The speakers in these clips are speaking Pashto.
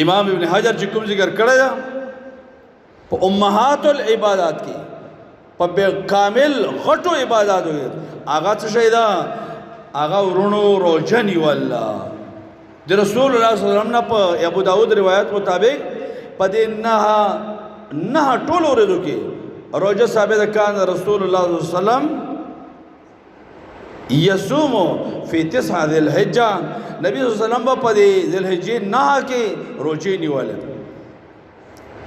امام ابن حجر چې کوم ذکر کړی ده په امهات العبادات کې، په کامل غټو عباداتو کې هغه څه شی ده؟ هغه ورونو روژه نیول. د رسول الله صلی الله علیه وسلم نه په ابو داود روایت مطابق په دې نه ټولو ورځو کې روژه ثابته. کان رسول الله صلی الله علیه وسلم یصوم فی تسع ذی الحجه، نبی صلی الله علیه وسلم په دې ذی الحجې 9 کې روژې نیولې.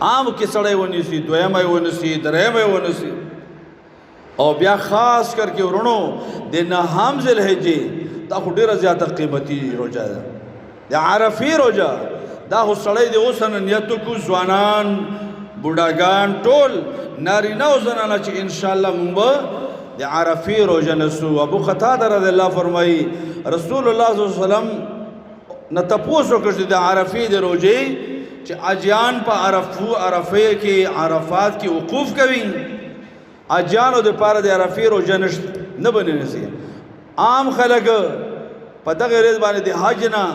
عام کې سړی ونیسي، دویمه یې ونیسي، درېیمه یې ونیسي، او بیا خاص کر کې ورونو د نهم ذی الحجې دا خو ډېره زیاته قیمتي روژه ده، د عرفې روژه. دا خو سړی د اوس نه نیت وکړو، ځوانان، بوډاګان، ټول نارینه او زنانه، چې انشاءالله مونږ به د عرفې روژه نسو. ابو قتاده رضی الله فرمایي، رسول الله صلی الله علیه وسلم نه تپوس وکړ چې د عرفې د روژې، چې اجیان په عرفې کې، عرفات کې وقوف کوي، اجیانو د پاره د عرفې روژه نشته، نه به ننیسي. عام خلک په دغه ورځ باندې د حج نه،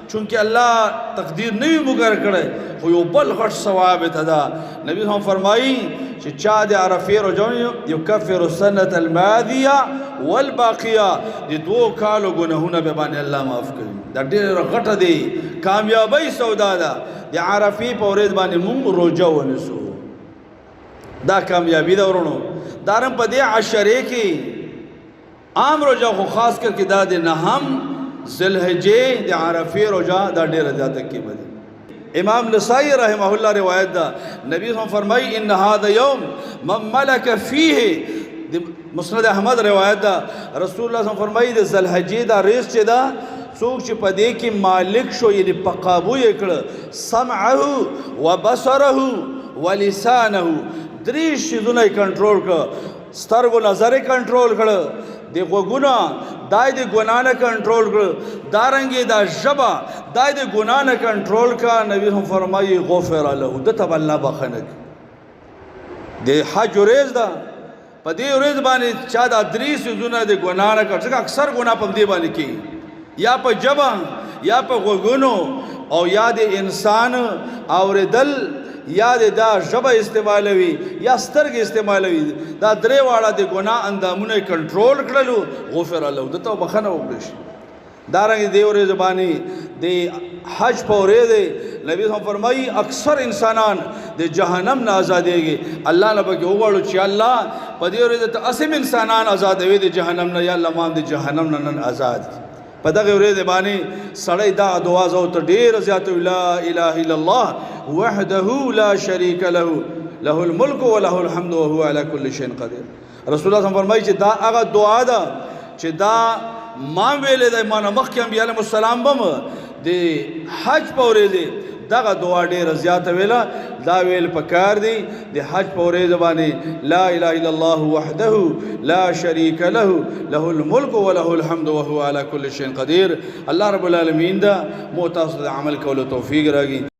چونکه الله تقدیر نه وي مقرر کړی، خو یو بل غټ ثواب ته ده. نبی هم فرمایي چې چا د عرفې روژه، یکفر السنة الماضیه والباقیه، د دوو کالو ګناهونه به باندې الله معاف کوي. دا ډېره غټه دی کامیابی سودا ده، د عرفې په ورځ باندې مونږ روژه ونیسو، دا کامیابی ده ورونو. دارم په دې عشرې کې عام روژه، خو خاص کر کې دا د نهم ذوالحجې د عرفې روژه، دا ډېره زیاته قیمت ده. امام نسائی رحمه الله روایت ده، نبی صلی فرمای ان هذا یوم من ملک فیه، د مسند احمد روایت ده، رسول الله صلی فرمای د ذوالحجې دا ریس چې ده، څوک چې په دې کې مالک شو، یعنی په قابو یې کړ، سمعه وبصره ولسانه، درې شیزونه یې کنټرول کړ، سترګو نظر یې کنټرول کړ، د غوږونه دای د ګناه نه کنټرول کړ، دارنګې دا ژبه دای د ګناه نه کنټرول کړه، نبی هم فرمایي غفر له، ده ته به الله بخښنه کوي. د حج ورځ ده، په دې ورځ باندې چا دا درې څیزونه د ګناه نه کړ، ځکه اکثر ګناه په دې باندې کوي، یا په ژبه یا په غوږونو او یا د انسان اورېدل، یا د دا ژبه استعمالوي یا سترګې استعمالوي، دا درې واړه د ګناه اندامونه یې کنټرول کړلو، غفر له، ده ته بخښنه وکړی شي. دارنګ دې ورځ باندې، د حج په ورځ، نبی هم فرمایي اکثر انسانان د جهنم نه آزادېږي. الله نه پکې وغواړو چې الله په دې ورځ ته اسم انسانان آزادوي د جهنم نه، یا الله ما د جهنم نه نن آزاد. په دغه ورځ باندې سړی دا دعا زو ته ډېر زیات، لا اله الا الله وحده لا شریک له، له الملک وله الحمد وهو على كل شيء قدیر. رسول الله فرمایي چې دا هغه دعا ده چې دا ما ویلې ده، ما نه مخکې انبیاء علیهم السلام به د حج په ورځ دغه دعا ډېره زیاته ویله. دا ویل پکار دی د حج په ورځ باندې، لا اله الا الله وحده لا شریک له، له الملک وله الحمد وهو على كل شيء قدیر. الله رب العالمین دا مو تاسو د عمل کولو توفیق راکړي.